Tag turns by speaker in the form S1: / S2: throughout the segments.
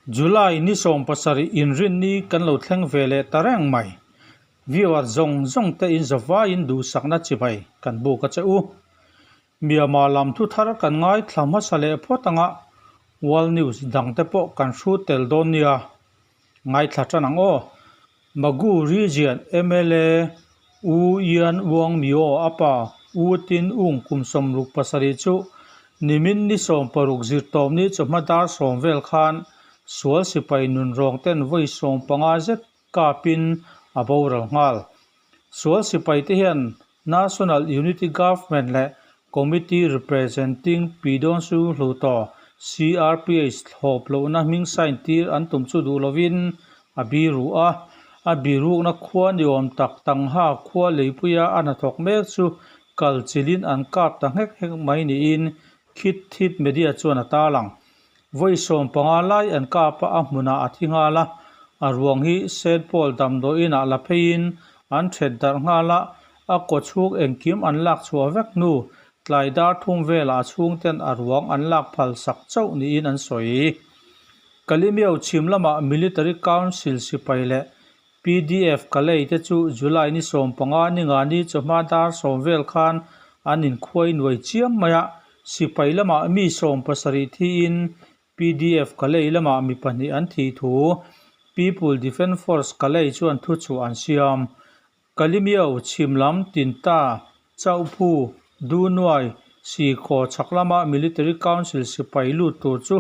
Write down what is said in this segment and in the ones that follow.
S1: July ni 17 inrinni kan lo thleng ve leh ta reng mai. Viewer zawng zawng te in zavaiin duhsakna chibai kan buk a che u. Myanmar lam thu thar kan ngaithla hmasa leh phawt anga World News dang te pawh kan hrut tel dawn nia. Ngaithla tan ang aw. Magu Region mla U Yan Wong Myo a pa U Tin Ung kum 67 chu nimin ni 16 zirtawpni chawhma dar 10 vel khan sual sipai nunrawng ten vawi 15 zet kapin a boral nghal. Sual sipai te hian National Unity Government leh Committee Representing Pyidaungsu Hluttaw, CRPH, thlawp lohna hming sign tir an tum chu duh lovin a biru a. A birukna khua ni awm tak Tangha khua leipuia a hnathawk mek chu kal chilhin an kap ta nghek nghek mai niin Khit Thit Media chuan a tarlang. Vawi 15 lai an kap a, a hmunah a thi nghal a. A ruang hi Saint Paul damdawiinah la pheiin an ṭhet darh nghal a, a kaw chhung engkim an lak chhuah vek hnu tlai dar thum velah a chhungten a ruang an lak phal sak chauh niin an sawi. Kalimio chhim lamah Military Council sipai leh PDF Kalay te chu July ni 15 ni nga ni chawhma dar 10 vel khan an inkhuai nuai chiam mai a, sipai lamah mi 17 thiin PDF Kalay lamah mi pahnih an thih thu People Defence Force Kalay chuan thu chhuah an siam. Kalimio chhim lam Tinta, Chauphu, Dunuai, Sikhaw chhak lama Military Council sipai lut tur chu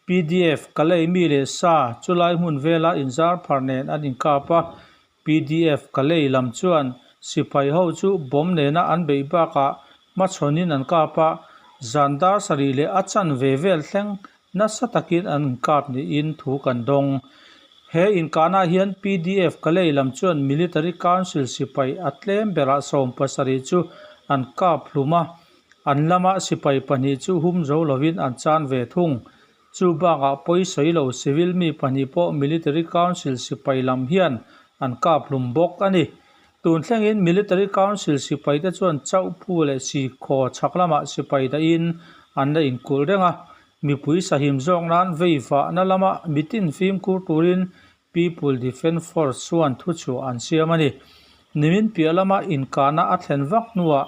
S1: PDF Kalay mi leh sa chulai hmun vela inzar phar nen an inkap a. PDF Kalay lam chuan sipai ho chu bomb nena an beih bakah hmachhawnin an kap a, zan dar sarih leh a chan ve vel thleng nasa takin an inkap niin thu kan dawng. He inkahnaah hian PDF Kalay lam chuan Military Council sipai a tlem berah 17 chu an kap hlum a, an lama sipai pahnih chu hum zo lovin an chan ve thung. Chu bakah pawi sawi lo civil mi pahnih pawh Military Council sipai lam hian an kap hlum bawk a ni. Tun thlengin Military Council sipai te chuan Chauphu leh Sikhaw chhak lamah sipai dahin an la inkulh reng a, mipui sahim zawk nan veivahna lama mitin fimkhur turin People Defence Force chuan thuchhuah an siam a ni. Nimin piah lama inkahna a thlen vak hnuah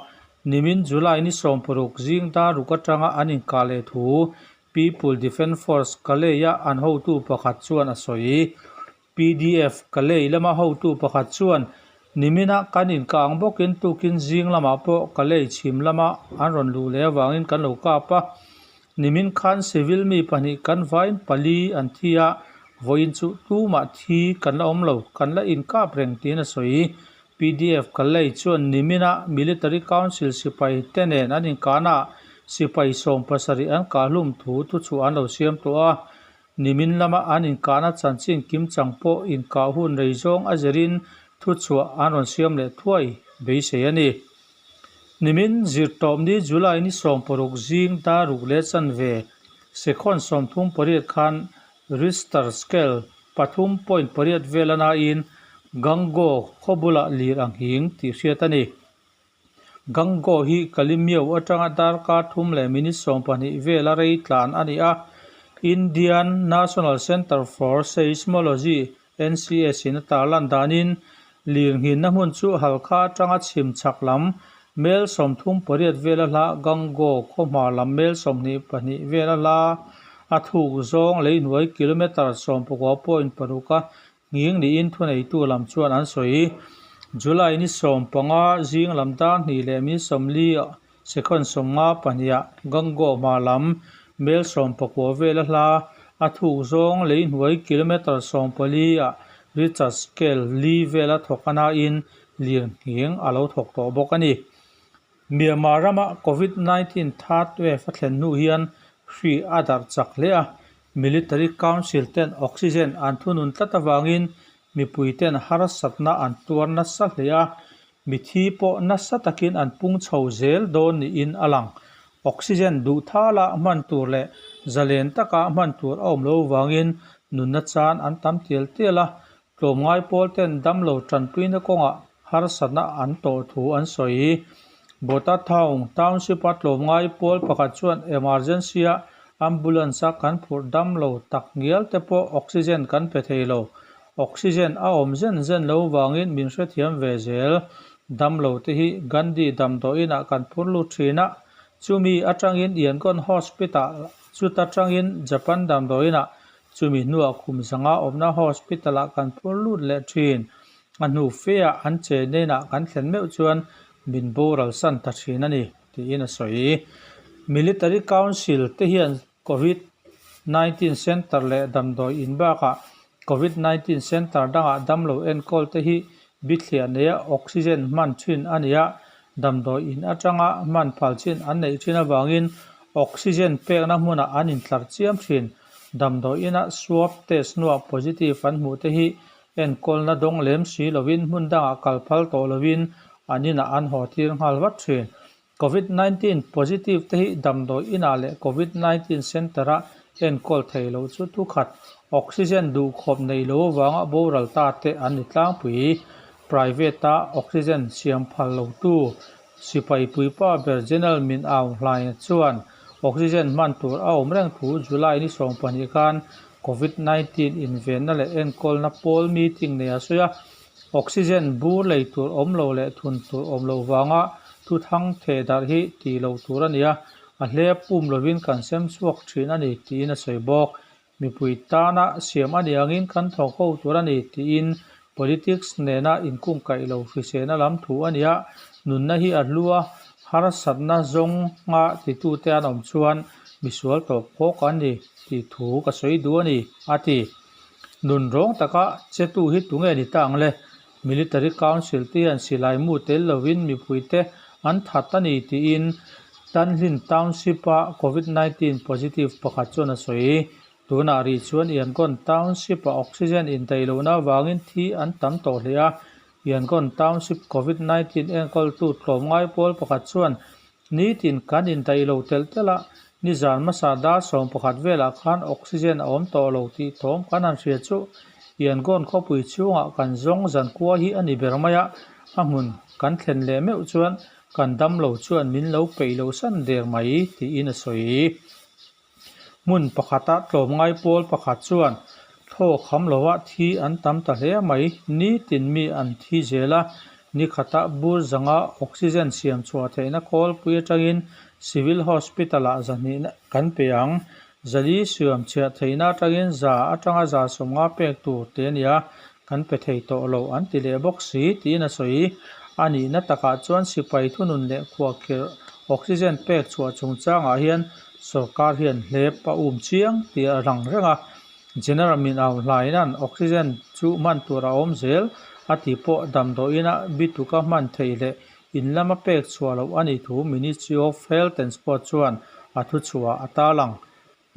S1: nimin July ni 16 zing dar ruk atanga an inkah leh thu People Defence Force Kalay-a an hotu pakhat chuan a sawi. PDF Kalay lama hotu pakhat chuan nimina kan inkah ang bawkin tukin zing lamah pawh Kalay chhim lama an rawn luh leh avangin kan lo kap a. Nimin khan civil mi pahnih kan vain pali an thi a, vawiin chu tumah thi kan la awm lo, kan la inkap reng tiin a sawi. PDF Kalay chuan nimina Military Council sipai te nen an inkahnaah sipai 17 an kahhlum thu thuchhuah an lo siam tawh a. Nimin lama an inkahna chanchin kimchang pawh inkah hun rei zawng a zirin thuchhuah an rawn siam leh thuai beisei a ni. Nimin zirtawpni July ni 16 zing dar ruk leh chanve sekhawn 38 khan Richter scale 3.8 vel a nain Gangaw khaw bulah lir a nghing tih hriat a ni. Gangaw hi Kalimio atanga darkar 3 leh minute 12 vela rei tlan a ni a. Indian National Centre for Seismology, NCS, in a tarlan danin lir nghinna hmun chu Halkha atanga chhim chhak lam mel 38 vela hla Gangaw khaw hma lam mel 22 vela hla a thuk zawng leihnuai kilometre 19.6 a nghing niin thuneitu lam chuan an sawi. July ni 15 zing lam dar hnih leh minute 40 sekhawn 52 ah Gangaw hma lam mel 19 vela hla a thuk zawng leihnuai kilometre 14 ah Richter scale li vela thawk a nain lir nghing a lo thawk tawh bawk a ni. Myanmar rama COVID-19 third wave a thlen hnu hian hri a darh chak hle a, Military Council ten oxygen an thunun tlat avangin mipui ten harsatna an tuar nasa hle a, mithi pawh nasa takin an pung chho zel dawn niin a lang. Oxygen duh thala hman tur leh zalen taka hman tur a awm lo avangin nunna chan an tam tial tial a, tlawmngai pawl ten damlo tanpuina kawngah harsatna an tawh thu an sawi. Botha Town Township a tlawmngai pawl pakhat chuan emergency a Ambulance-a kan phurh dam lo tak ngial te pawh oxygen kan pe thei lo. Oxygen a awm zen zen lo vangin min hrethiam ve zel. Damlo te hi Gandhi damdawiinah kan phur lut thin a, chumi atangin Yangon Hospital, chuta tangin Japan damdawiinah, chumi hnuah kum zanga awmna hospital-ah kan phur lut leh thin. A hnu feah an chenna inah kan thlen meuh chuan min boral san ta thin a ni, tiin a sawi. Military Council te hian Covid 19 Centre leh damdawi in bakah Covid 19 Centre dangah damlo enkawl te hi bithliah neia oxygen hman thin a ni a, damdawi in atanga hman phal chin an neih thin avangin oxygen pekna hmunah an intlar chiam thin. Damdawi ina swab test hnuah positive an hmuh te hi enkawlna dawng lem si lovin hmun dangah kal phal tawh lovin an inah an haw tir nghal vat thin. Covid 19 positive te hi damdawi inah leh Covid 19 centre-a enkawl thei loh chu thukhat oxygen duhkhawp nei lo avanga boral ta te an ni tlangpui. Private-a oxygen siam phal lotu sipai puipa ber General Min Aung Hlaing chuan oxygen hman tur a awm reng thu July ni 12 khan Covid 19 invenna leh enkawlna pawl meeting nei a sawi a. Oxygen bur lei tur awm lo leh thun tur awm loh vanga thuthang theh darh hi tih loh tur a ni a, a hlep pum lovin kan sem chhuak thin a ni tiin a sawi bawk. Mipui tana siam a ni angin kan thawk ho tur a ni tiin politics nena inkungkaih lo hrisehna lam thu a ni a, nunna hi a hlu a, harsatna zawnga titute an awm chuan misual tawp khawk an ni tih thu ka sawi duh a ni, a ti. Nun rawng taka chetu hi tunge ni ta ang le? Military Council te hian silai mu tel lovin mipuite an that a ni tiin Tanhlin Township-a Covid 19 positive pakhat chuan a sawi. Tunah rih chuan Yangon Township-a oxygen indaih lohna avangin thi an tam tawh hle a. Yangon Township Covid 19 enkawltu tlawmngai pawl pakhat chuan Nitin kan indaih lo telh telh a, nizan hmasa dar 11 velah khan oxygen a awm tawh lo tih thawm kan han hria chu Yangon khawpui chhungah kan zawng zan kua hi a ni ber mai a, a hmun kan thlen leh meuh chuan kan damlo chuan min lo peih loh san der mai tiin a sawi. Hmun pakhata tlawmngai pawl pakhat chuan thaw kham lova thi an tam ta hle mai. Nitin mi an thi zel a, ni khata bur zanga oxygen siam chhuah theihna khawlpui atangin Civil Hospital-ah zahnih kan pe ang. Zali siam chhiah theihna atangin za atanga za 50 pek tur te a ni a, kan pe thei tawh lo an ti leh bawk si tiin a sawi. A nihna takah chuan sipai thunun leh khuahkhirh oxygen pek chhuah chungchangah hian Sorkar hian hlep a um chiang tih a lang reng a, General Min Aung Hlaina'n oxygen chu hman tur a awm zel a tih pawh damdawiina bituka hman theih leh in lama pek chhuah loh a nih thu Ministry of Health and Sport chuan a thuchhuah a tarlang.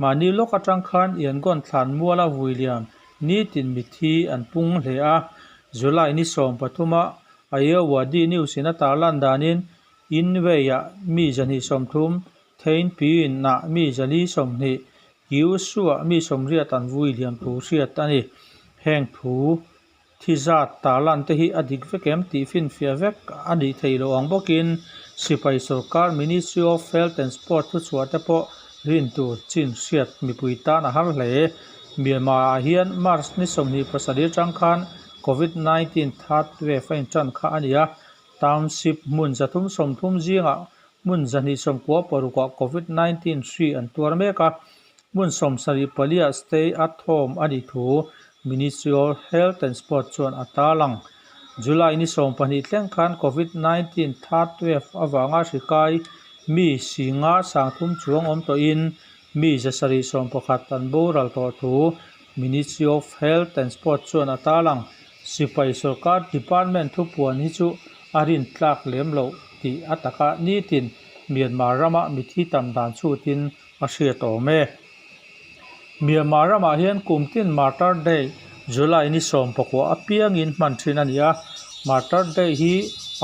S1: Mahni lawk atang khan Yangon thlan muala vui lian nitin mithi an pung hle a, July ni 13 a Ayeyawady News in a tarlan danin Inwei-ah mi 230, Thein Piin-ah mi 420, Kyushu-ah mi 80 an vui liam thu hriat a ni. Heng thu thi zat tarlan te hi a dik vek em tih finfiah vek a nih theih loh ang bawkin sipai sorkar Ministry of Health and Sport thuchhuah te pawh rin tur chin hriat mipui tan a har hle. Myanmar-ah hian March ni 27 atang khan Covid 19 third wave a intan kha a ni a, Township hmun 330 zingah hmun 296ah Covid 19 hri an tuar mek a, hmun 74ah stay at home a nih thu Ministry of Health and Sport chuan a tarlang. July ni 12 thleng khan Covid 19 third wave avanga hri kai mi singa 30 chuang awm tawhin mi 711 an boral tawh thu Ministry of Health and Sport chuan a tarlang. Sipai sorkar department thupuan hi chu a rin tlak lem loh tih a taka nitin Myanmar rama mithi tam dan chhutin a hriat awm e. Myanmar ramah hian kum tin Martyr Day July ni 19 apiangin hman thin a ni a. Martyr Day hi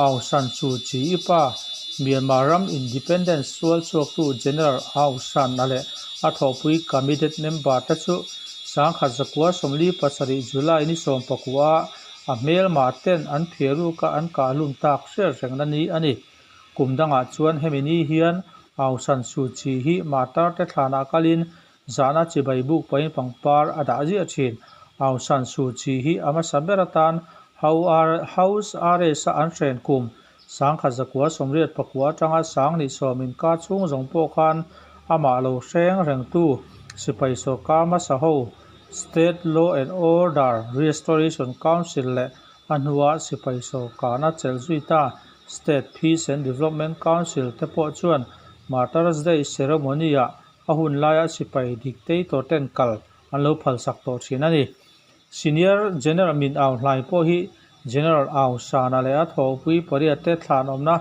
S1: Aung San Suu Kyi pa Myanmar ram independence sual chhuaktu General Aung San a leh a thawhpui cabinet member te chu 1947 July ni 19 a hmelma ten an phiaruka an kahhlum tak hriat rengna ni a ni. Kum dangah chuan hemi ni hian Aung San Suu Kyi hi martyr te thlanah kalin Zahna chibai buk pahin pangpar a dah ziah thin. Aung San Suu Kyi hi a hmasa ber atan House Arrest-a an hren kum 1989 atanga 2010 inkar chhung zawng pawh khan amah lo hreng rengtu sipai sawrkar hmasa ho State Law and Order Restoration Council leh a hnua sipai sawrkarna chelh zui ta State Peace and Development Council te pawh chuan Martyrs Day Ceremony-ah a hun laia sipai dictator ten kal an lo phalsak tawh thin a ni. Senior General Min Aung Hlaing pawh hi General Aung San-a leh a thawhpui pariat te thlan awmna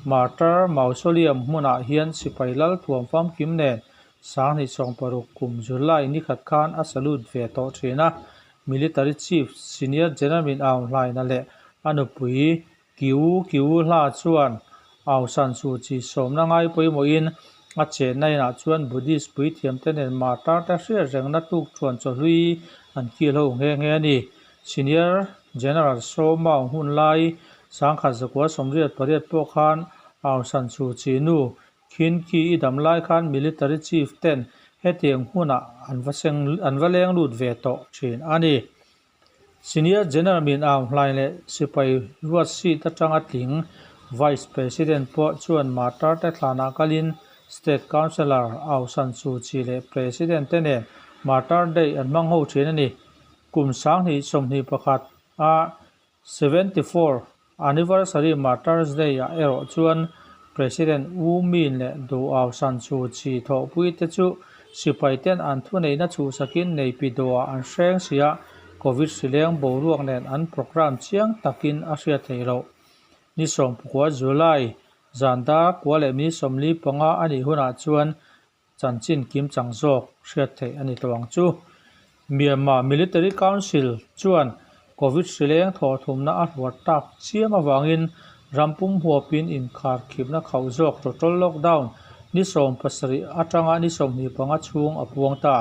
S1: Martyr Mausoleum hmunah hian sipai lal thuam famkim nen 2016 kum July nikhat khan a salute ve tawh thin a. Military Chief Senior General Min Aung Hlaing-a leh a nupui Kiu Kiu Hla chuan Aung San Suu Kyi sawmna ngai pawimawhin a chenna inah chuan Buddhist puithiamte nen martar te hriat rengna tuk chuan chawhlui an kil ho nghe nghe a ni. Senior General Saw Maung hun lai 1988 pawh khan Aung San Suu Kyi nu Khin Kyi i dam lai khan Military Chief ten hetiang hmunah an va seng an va leng lut ve tawh thin a ni. Senior General Min Aung Hlaing leh sipai ruat seat atanga tling Vice President pawh chuan martar te thlanah kalin State Councillor Aung San Suu Kyi leh President te nen Martar Day an hmang ho thin a ni. Kum 2021 a 74 Anniversary Martyrs Day ah erawh chuan President U Min leh Du Aung San Suu Kyi thawhpui te chu sipai ten an thuneihna chhuhsakin Naypyidaw-ah an hreng si a, Covid hrileng boruak nen an programme chiang takin a hriat theih loh. Ni 19 July zan dar kua leh minute 45 a nih hunah chuan chanchin kim chang zawk hriat theih a ni tawh ang chu. Myanmar Military Council chuan Covid hrileng thawhthumna a hluar tak chiam avangin ram pum huapin inkharkhipna khauh zawk total lockdown ni 17 atanga ni 25 chhung a puang ta.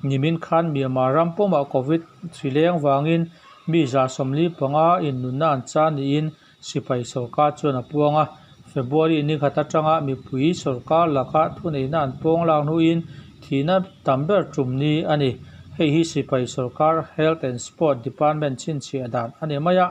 S1: Nimin khan Myanmar ram pumah Covid hrileng vangin mi 145 in nunna an chan niin Sipai sawrkar chuan a puang a, February nikhat atanga mipui sawrkar laka thuneihna an pawng lak hnuin thihna tam ber tum ni a ni. Hei hi sipai sawrkar Health and Sport Department chhinchhiah dan a ni mai a,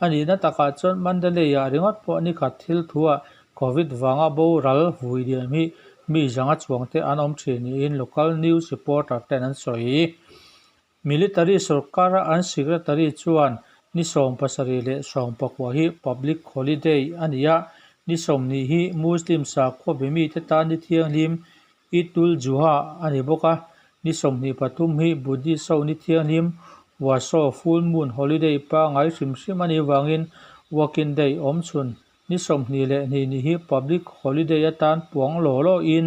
S1: a nihna takah chuan Mandalay-ah ringawt pawh nikhat thil thuah Covid vanga boral vui liam hi mi zanga chuangte an awm thin niin local news reporter ten an sawi. Military sawrkara an secretary chuan ni 17 leh 19 hi public holiday a ni a, ni 20 hi Muslim sakhua be mite tan ni thianghlim Eid-ul-Zuha a ni bawk a, ni 23 hi Buddhist ho ni thianghlim Waso full moon holiday pangngai hrim hrim a nih vangin working day awm chhun Ni 22 ni hi public holiday atan puang law law in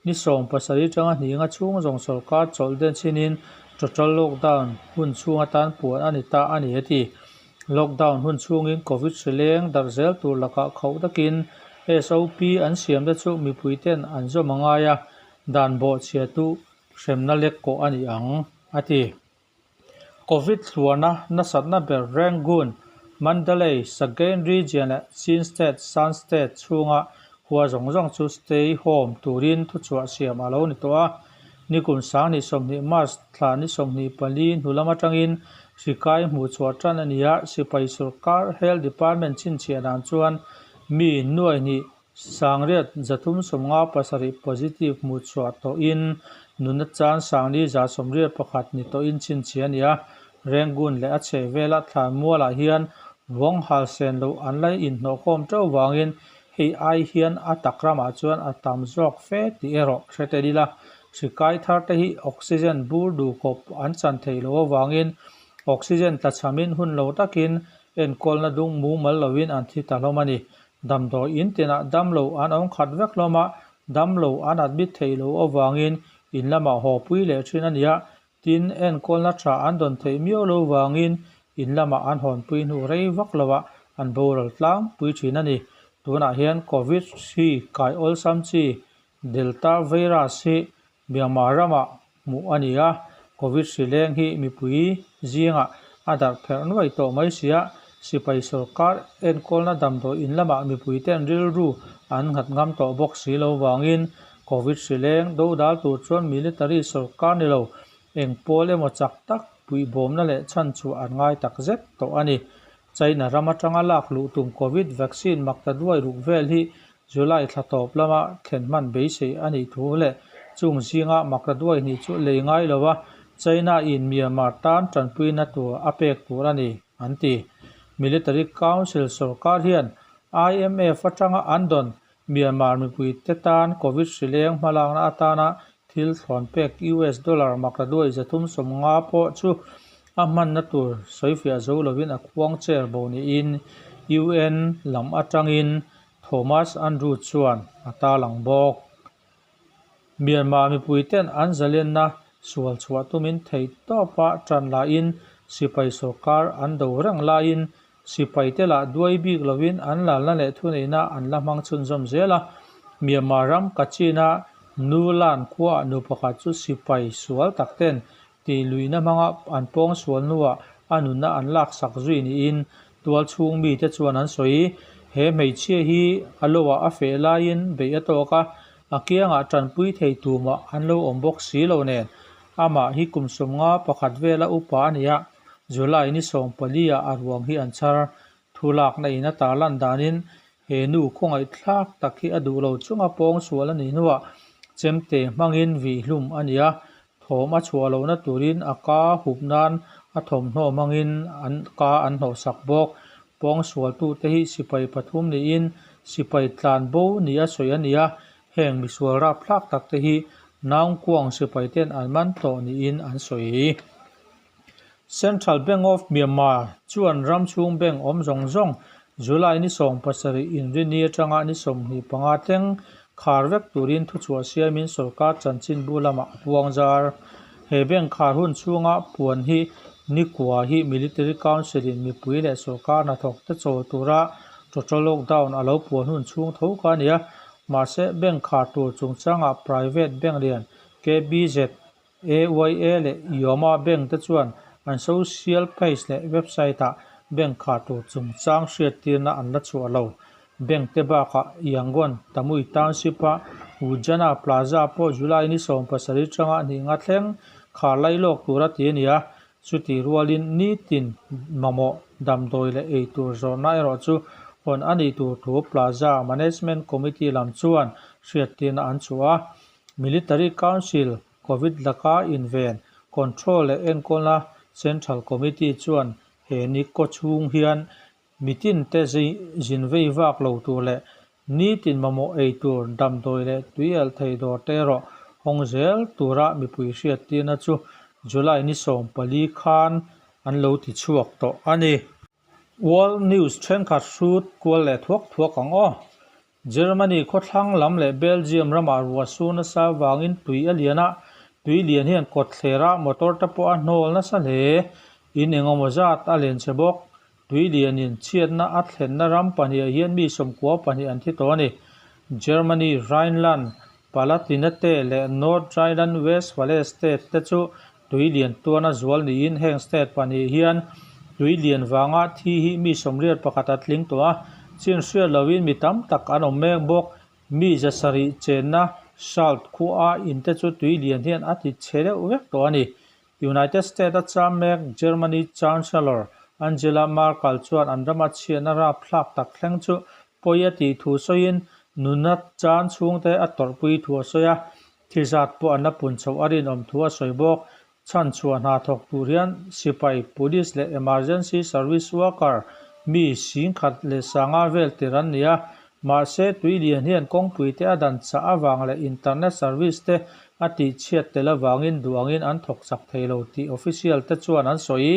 S1: ni 17 tanga hninga chhung zawng sawrkar chawlh den chinin total lockdown hun chhung atan puan a ni ta a ni a ti. Lockdown hun chhungin Covid hrileng darh zel tur lakah khauh takin SOP an siam te chu mipui ten an zawm a ngai a, dan bawhchhia tu hremna lek kawh a ni ang a ti. Covid hluarna nasatna ber Rangoon, Mandalay, Sagaing Region leh Chin State, Shan State chhunga khua zawng zawng chu stay home turin thuchhuah siam a lo ni tawh a. Nikum 2020 March thla ni 24 hnu lam atangin hri kai hmuhchhuah tan a ni a, sipai sawrkar Health Department chhinchhiah dan chuan mi nuai hnih 8357 positive hmuhchhuah tawhin nuna chan 4181 ni tawhin chhinchhiah a ni a. Rangoon leh a chhehvela thlan mualah hian ruang hal sen loh an la inhnawhkhawm teuh vangin hei ai hian a tak ramah chuan a tam zawk fe tih erawh hre tel ila. Hri kai thar te hi oxygen bur duh khawp an chan theih loh avangin oxygen tlachhamin hun lo takin enkawlna dung mumal loin an thi ta hlawm a ni. Damdawi in tinah damlo an awm khat vek hlawm a, damlo an admit theih loh avangin in lamah haw pui leh thin a ni a, tin enkawlna tha an dawn theih miau lo vangin in lamah an hawnpui hnu rei vak loah an boral tlangpui thin a ni. Tunah hian Covid hri kai awlsam chi Delta virus hi Myanmar ramah hmuh a ni a, Covid hrileng hi mipui zingah a darh pherh nuai tawh mai si a, sipai sawrkar enkawlna damdawi in lamah mipuiten rilru an nghat ngam tawh bawk si lo vangin Covid hri leng dodal tur chuan military sorkar ni lo eng pawl emaw chak tak puihbawmna leh chhanchhuah an ngai tak zet tawh a ni. China ram atanga lak luh tum Covid vaccine makta duai ruk vel hi July thla tawp lama thlen hman beisei a nih thu leh chung zinga makta duai hnih chu lei ngai lova China in Myanmar tan tanpuina tur a pek tur a ni, an ti. Military Council sorkar hian IMF atanga an dawn Myanmar mipuite tan Covid hri leng hmalakna atana thil thlawn pek US dollar makta duai 350 pawh chu a hmanna tur sawifiah zo lovin a khuang chair bo niin UN lam atangin Thomas Andrew chuan a tarlang bawk. Myanmar mipuiten an zalenna sual chhuah tumin theihtawpa tan laiin sipai sorkar an do reng laiin sipaite lah duai bik lovin an lalna leh thuneihna an la hmang chhunzawm zel a. Myanmar ram Kachin-a Nulan khuaah nu pakhat chu sipai sual takten tihluihna hmanga an pawng sual hnuah a nunna an laksak zui niin tual chhung mite chuan an sawi. He hmeichhia hi a loah a feh laiin beih a tawk a, a kiangah tanpui thei tumah an lo awm bawk si lo nen. Amah hi kum 51 vela upa a ni a, July ni 14 ah a ruang hi an chhar. Thu lakna in a tarlan danin he nu khawngaihthlak tak hi a duh lo chunga pawng sual a nih hnuah chemte hmangin vih hlum a ni a, thawm a chhuah lohna turin a ka hup nan a thawmhnaw hmangin an ka an hnawhsak bawk. Pawng sualtute hi sipai pathum niin sipai tlan bo nia sawi a ni a, heng misual rapthlak takte hi Naungkuang sipaiten an man tawh niin an sawi. Central Bank of Myanmar chuan ram chhung bank awm zawng zawng July ni 17 inrini atanga ni 25 thleng khar vek turin thuchhuah siamin sorkar chanchinbu lamah a puang zar. He bank khar hun chhunga puan hi nikua hi Military Council-in mipui leh sorkar hnathawk te chawl tura total lockdown a lo puan hun chhung tho kha a ni a. Mahse, bank khar tur chungchangah private bank lian KBZ, AYA leh Yoma bank te chuan an social page leh website ah bank khar tur chungchang hriattirna an la chhuah lo. Bank te bakah Yangon, Tamui Township a Ujana Plaza pawh July ni 17 tanga hnih nga thleng khar lai lawk tura ti a ni a, chutih rualin nitin mamawh damdawi leh eitur zawrhna erawh chu hawn a nih tur thu Plaza Management Committee lam chuan hriattirna an chhuah a. Military Council Covid laka inven, control leh enkawlna Central Committee chuan he ni kaw chhung hian mitin te zin vei vak lo tur leh nitin mamawh ei tur damdawi leh tui elh thei dawr te erawh hawng zel tura mipui hriattirna chu July ni 14 khan an lo ti chhuak tawh a ni. World News thenkhat hrut kual leh thuak thuak ang aw. Germany khawthlang lam leh Belgium ramah ruah sur nasa vangin tui a lian a, tui lian hian kawtthler a motor te pawh a hnawl nasa hle. In engemaw zat a len che bawk. Tui lianin chhiatna a thlenna ram pahnihah hian mi 92 an thi tawh a ni. Germany, Rhineland, Palatinate leh North Rhineland-Westphalia state te chu tui lian tuarna zual niin heng state pahnih hian tui lian vanga thi hi mi 81 a tling tawh a, chin hriat loin mi tam tak an awm mek bawk. Mi 700 chenna Salt khua in te chu tui lian hian a ti chhe deuh vek tawh a ni. United States a cham mek Germany Chancellor Angela Merkel chuan an rama chhiatna rapthlak tak thleng chu pawi a tih thu sawiin nuna chan chhungte a tawrhpui thu a sawi a. Thi zat pawh an la pun chhoh a rinawm thu a sawi bawk. Chhanchhuah hna thawk tur hian sipai, police leh emergency service worker mi 10,500 vel tir an ni a. Mahse, tui lian hian kawngpui te a dan chah avang leh internet service te a tihchhiat tel avangin duh angin an thawk chak thei lo tih official te chuan an sawi.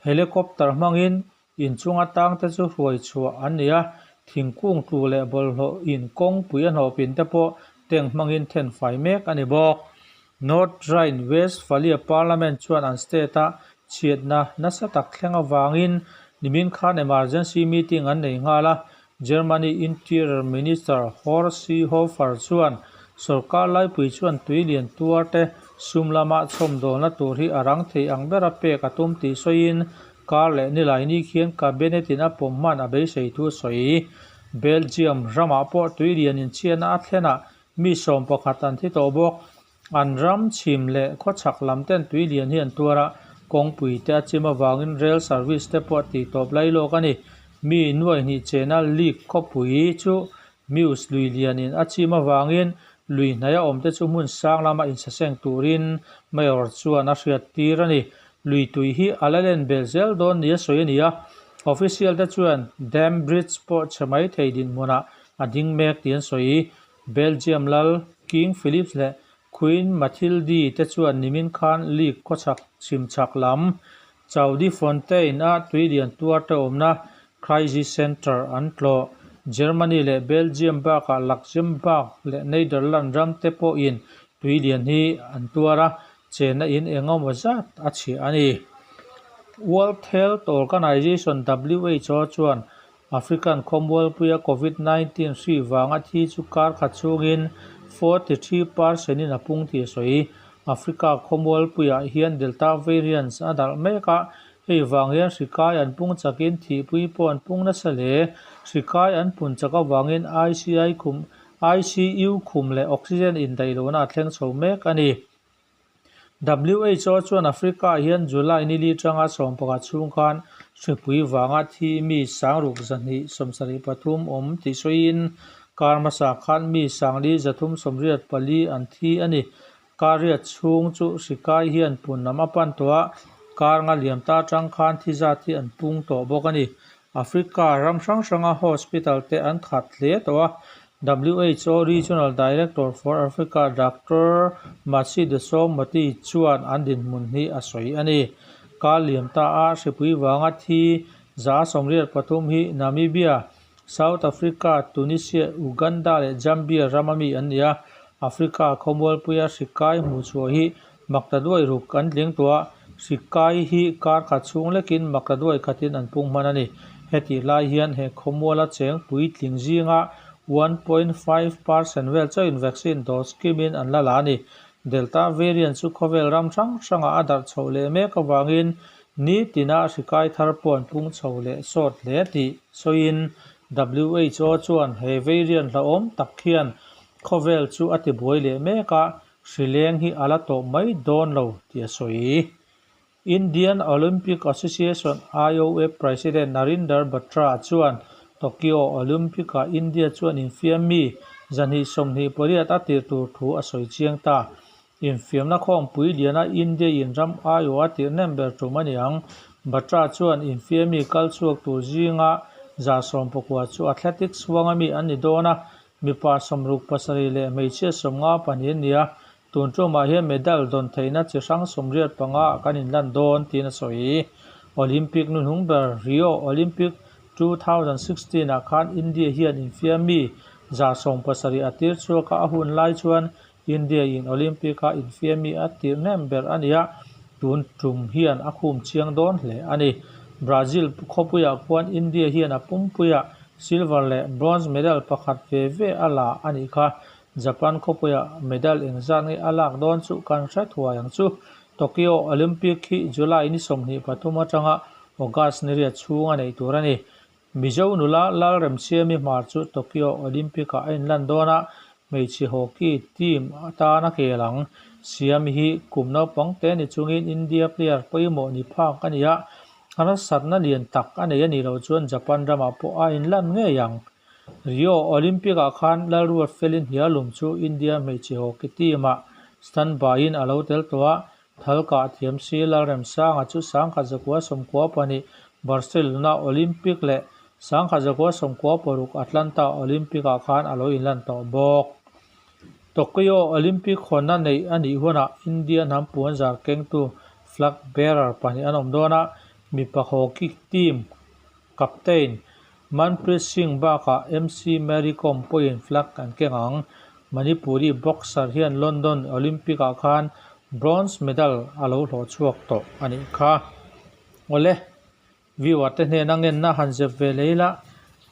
S1: Helicopter hmangin inchung atang te chu hruai chhuah an ni a, thingkung tlu leh bawlhhlawh in kawngpui a hnawhpin te pawh tank hmangin thenfai mek a ni bawk. North Rhine-Westphalia Parliament chuan an state-a chhiatna nasa tak thleng avangin nimin khan emergency meeting an nei nghal a, Germany Interior Minister Horst Seehofer chuan sorkar laipui chuan tui lian tuar te sum lama chhawmdawlna tur hi a rang thei ang bera pek a tum tih sawiin kar leh nilaini khian cabinet in a pawm hman a beisei thu a sawi. Belgium ramah pawh tui lian inchhiatna a thlenah. Mi 11 an thi tawh bawk. An ram chhim leh khawchhak lam ten tui lian hi an tuar a, kawngpui te a chim avangin rail service te pawh tihtawp lailawk a ni. Mi nuai hnih chena Leek khawpui chu Meuse lui lianin a chim avangin lui hnaia awmte chu hmun sang lama insaseng turin Mayor chuan a hriattir a ni. Lui tui hi a la len belh zel dawn nia sawi a ni a, official te chuan dam bridge pawh chhe mai thei dinhmunah a ding mek tih an sawi. Belgium lal King Philips leh Queen Mathilde te chuan nimin khan Leek khawchhak chhimchhak lam Chaudfontein-a tui lian tuar te awmna Crisis Centre an tlawh. Germany leh Belgium bakah Luxembourg leh Netherlands ram te pawhin tui lian hi an tuar a, chenna in eng emaw zat a chhiah a ni. World Health Organization, WHO, chuan African khawmualpuia Covid 19 hri vanga thi chu kar khat chhungin 43 percent in a pung tih a sawi. Africa khawmualpuiah hian Delta variant a darh mek a, hei vang hian hri kai an pung chakin thihpui pawh an pung nasa hle. Hri kai an pun chak avangin ICI khum ICU khum leh oxygen indaih lohna a thleng chho mek a ni. WHO chuan Africa hian July ni li tanga 11 chhung khan hripui vanga thi mi 6273 awm tih sawiin kar hmasa khan mi 5384 an thi a ni. Kar riat chhung chu hri kai hian pun lam a pan tawh a, kar nga liam ta tang khan thi zat hi an pung tawh bawk a ni. Africa ram hrang hranga hospital te an khat hle tawh a, WHO Regional Director for Africa Doctor Matshidiso Moeti chuan an dinhmun hi a sawi a ni. Kar liam ta a hripui vanga thi 183 hi Namibia, South Africa, Tunisia, Uganda leh Zambia rama mi an ni a. Africa khawmualpuia hri kai hmuh chhuah hi maktaduai ruk an tling tawh a, hri kai hi kar khat chhung lekin maktaduai khatin an pung hman a ni. Hetih lai hian he khawmuala cheng puitling zinga 1.5% vel chauhin vaccine dose kimin an la la a ni. Delta variant chu khawvel ram hrang hrangah a darh chhoh leh mek avangin ni tina hri kai thar pawh an pung chho leh sawt hle tih sawiin WHO chuan he variant hlauhawm tak hian khawvel chu a tibuai leh mek a, hri leng hi a la tawh mai dawn lo tih a sawi. Indian Olympic Association, IOA, President Narinder Batra chuan Tokyo Olympic-ah India chuan infiam mi 228 a tirh tur thu a sawi chiang ta. Infiamna khawmpui liana India in ram aiawh a tirh nem ber tum a ni ang. Batra chuan infiam mi kal chhuak tur zinga 119 chu athletics huanga mi an ni dawn a, mipa 67 leh hmeichhia 52 an ni a, tun tumah hian medal dawn theihna chi hrang 85 ah kan inlan dawn tiin a sawi. Olympic hnuhnung ber Rio Olympic 2016 ah khan India hian infiam mi 170 a tir chhuak a, a hun lai chuan India in Olympic a infiam mi a tirh nem ber a ni a, tun tum hian a khum chiang dawn hle a ni. Brazil khawpuiah khuan India hian a pumpuiah silver leh bronze medal pakhat ve ve a la a nih kha. Japan khawpuiah medal engzat nge a lak dawn chu kan hre thuai ang chu. Tokyo Olympic hi July ni 23 atanga August ni riat chhung a neih tur a ni. Mizo nula Lalremsiami Hmar chu Tokyo Olympic-ah a inlan dawn a, hmeichhe hockey team atana kel ang. Siami hi kum naupang te ni chungin India player pawimawh ni phak a ni a, harsatna lian tak a nei a nih loh chuan Japan ramah pawh a inlan ngei ang. Rio Olympic-ah khan Lalruat Felin Hnialum chu India hmeichhe hockey team-ah standby-in a lo tel tawh a, Thalkah thiam si Lalremsanga chu 1992 Barcelona Olympic leh 1996 Atlanta Olympic-ah khan a lo inlan tawh bawk. Tokyo Olympic hawnna neih a nih hunah India hnam puanzar kengtu flag bearer pahnih an awm dawn a, mipa hockey team captain Manpreet Singh bakah MC Mary Kom pawhin flag an keng ang. Manipuri boxer hian London Olympic-ah khan bronze medal a lo hlawh chhuak tawh a nih kha. Awle, viewer te hnena ngenna han zep ve leh ila,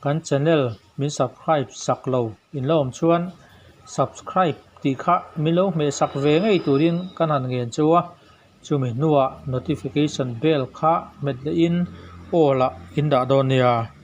S1: kan channel min subscribe sak lo in la awm chuan subscribe tih kha min lo hmeh sak ve ngei turin kan han ngen chu a, chumi hnuah notification bell kha hmet lehin all ah in dah dawn nia.